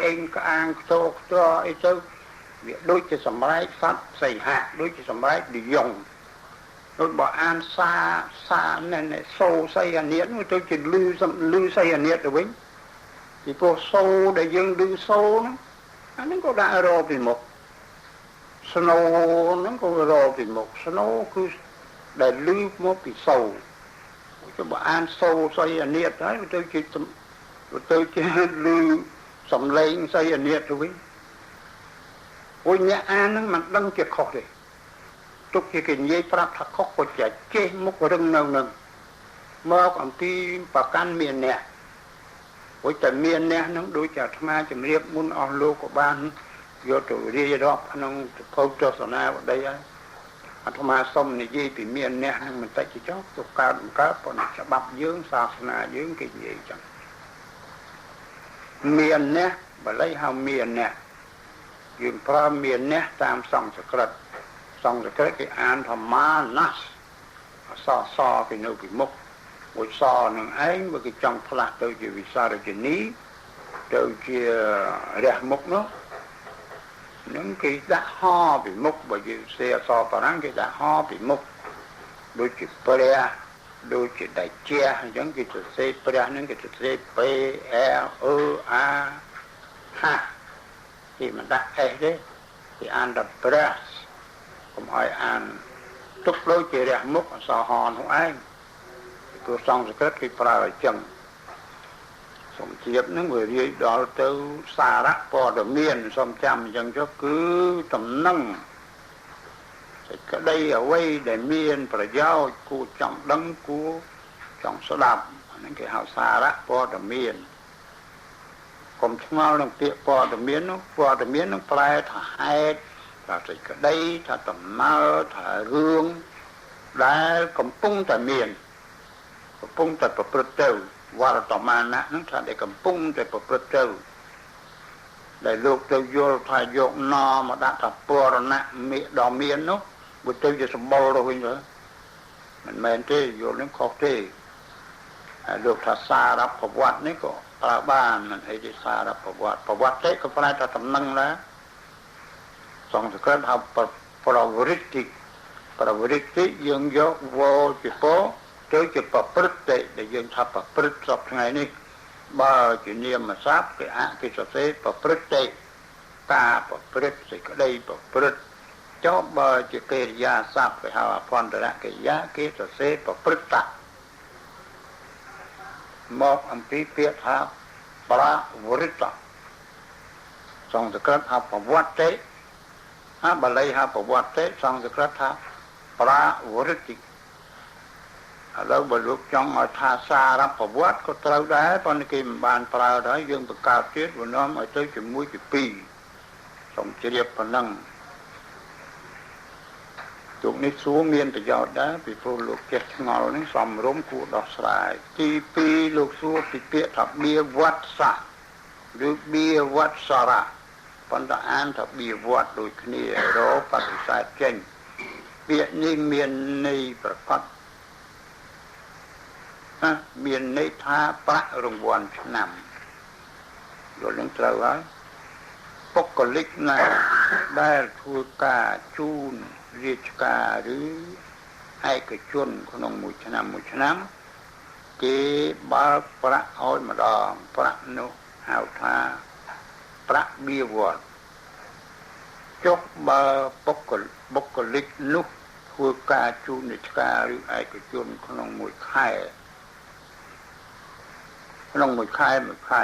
អេងក្អាងខ្ទោខ្ទរអីទៅវាដូចជាសម្រែកសត្វសីហៈដូចជាសម្រែកឌយងដូចបើអានសាសាណែសូសីអានៀតនោះទៅជាលឺលឺសីអានៀតទៅវិញពីព្រោះសូដែលយើងលឺសូហ្នឹងអាហ្នឹងក៏ដាក់រពីមុខស្នូហ្នឹងក៏រពីមុខស្នូគឺដែលលឺមកពីសូចុះបើអានសូសីអានៀតហើយទៅជាលឺសំឡេងសីអានៀតទៅវិញអូយអ្នកអានហ្នឹងមិនដឹងជាខុសទេទុកជាគេនិយាយប្រាប់ថាខុសក៏ចេះចេះមុខរឹងនៅនឹងមកអំពីប្រកាន់មានអ្នកព្រោះតែមានអ្នកហ្នឹងដូចជាអាត្មាជំរាបមុនអស់លោកក៏បានយកទៅរៀបរាប់ក្នុងភពទស្សនាវតីហើយអាត្មាសុំនិយាយពីមានអ្នកហ្នឹងបន្តិចចុះទៅកើតមិនកើតប៉ុន្តែច្បាប់យើងសាសនាយើងគេនិយាយចឹងមានអ្នកបាលីហៅមានអ្នកយើងប្រើមានអ្នកតាមសំស្ក្រឹតសង្ស្ក្រឹតគេអានថាម៉ាណាសអសសគេនៅពីមុខមួយសនឹងឯងបើគេចង់ផ្លាស់ទៅជាវិសារជនីទៅជារះមុខនោះនឹងគេដាក់ហពីមុខបើយើងសេអសបារាំងគេដាក់ហពីមុខដូចជាព្រះដូចជាដៃជះអញ្ចឹងគេសរសេរព្រះនឹងគេសរសេរ P L E A H គេមិនដាក់ S ទេគេអានថាព្រះកុំឲ្យអានទុកដូចជារះមុខអសហនោះឯងព្រោះសំស្ក្រឹតគេប្រើអញ្ចឹងសូមជ្រាបនឹងវារាយដល់ទៅសារៈព័ត៌មានសូមចាំអញ្ចឹងចុះគឺតំណឹងសេចក្តីអ្វីដែលមានប្រយោជន៍គួរចង់ដឹងគួរចង់ស្ដាប់អាហ្នឹងគេហៅសារៈព័ត៌មានកុំឆ្ងល់នឹងពាក្យព័ត៌មាននោះព័ត៌មាននឹងប្រែថាហេតុថាសេចក្តីថាដំណើរថារឿងដែលកំពុងតែមានកំពុងតែប្រព្រឹត្តទៅវត្តមានៈហ្នឹងថាដែលកំពុងតែប្រព្រឹត្តទៅដែលលោកទៅយល់ថាយកណមកដាក់ថាពរណៈមេដល់មាននោះវាទៅជាសម្បុរទៅវិញទៅមិនមែនទេយល់នឹងខុសទេហើយលោកថាសារប្រវត្តិនេះក៏ប្រើបានមិនអីទេសារប្រវត្តិប្រវត្តិទេក៏ប្រែថាតំណឹងដែរសង្ស្ក្រឹតហៅប្រវរិទ្ធិប្រវរិទ្ធិយើងយកវជាពោទៅជាប្រព្រឹត្តដែលយើងថាប្រព្រឹត្តសពថ្ងៃនេះបើជានាមស័ព្ទគេអគេសរសេរប្រព្រឹត្តការប្រព្រឹត្តសេចក្តីប្រព្រឹត្តចុះបើជាកិរិយាសព្ទគេហៅអភន្តរកិរិយាគេសរសេរប្រព្រឹត្តមកអំពីពាក្យថាប្រវរិទ្ធសង្ស្ក្រឹតហៅប្រវត្តិហៅបាលីហៅប្រវត្តិសង្ស្ក្រឹតថាប្រវរិទ្ធិឥឡូវបើលោកចង់ឲ្យថាសារប្រវត្តិក៏ត្រូវដែរប៉ុន្តែគេមិនបានប្រើដែរយើងបង្កើតទៀតវានាំឲ្យទៅជាមួយជាពីរសូមជ្រាបប៉ុណ្ណឹងលោកនេះសួរមានប្រយោជន៍ដែរពីព្រោះលោកចេះឆ្ងល់ហ្នឹងសំរុំគួរដោះស្រាយទី2លោកសួរពីពាក្យថាបៀវត្សៈឬបៀវត្សរៈប៉ុន្តែអានថាបៀវត្សដូចគ្នារកបដិសេធចេញពាក្យនេះមានន័យប្រកបមានន័យថាប្រាក់រង្វាន់ឆ្នាំយល់នឹងត្រូវហើយបុគ្គលិកណាដែលធ្វើការជូនរាជការឬឯកជនក្នុងមួយឆ្នាំមួយឆ្នាំគេបើកប្រាក់ឲ្យម្ដងប្រាក់នោះហៅថាប្រាក់បៀវត្សចុះបើបុគ្គលិកនោះធ្វើការជូនរាជការឬឯកជនក្នុងមួយខែក្នុងមួយខែមួយខែ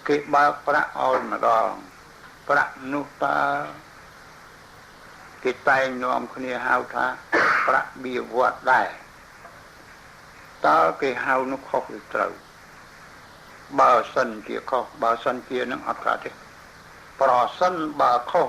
គេបើកប្រាក់ឲ្យម្ដងប្រាក់នោះតើគេតែងនាំគ្នាហៅថាប្រាក់បៀវត្សដែរតើគេហៅនោះខុសឬត្រូវបើសិនជាខុសបើសិនជានឹងអត់កើតទេប្រសិនបើខុស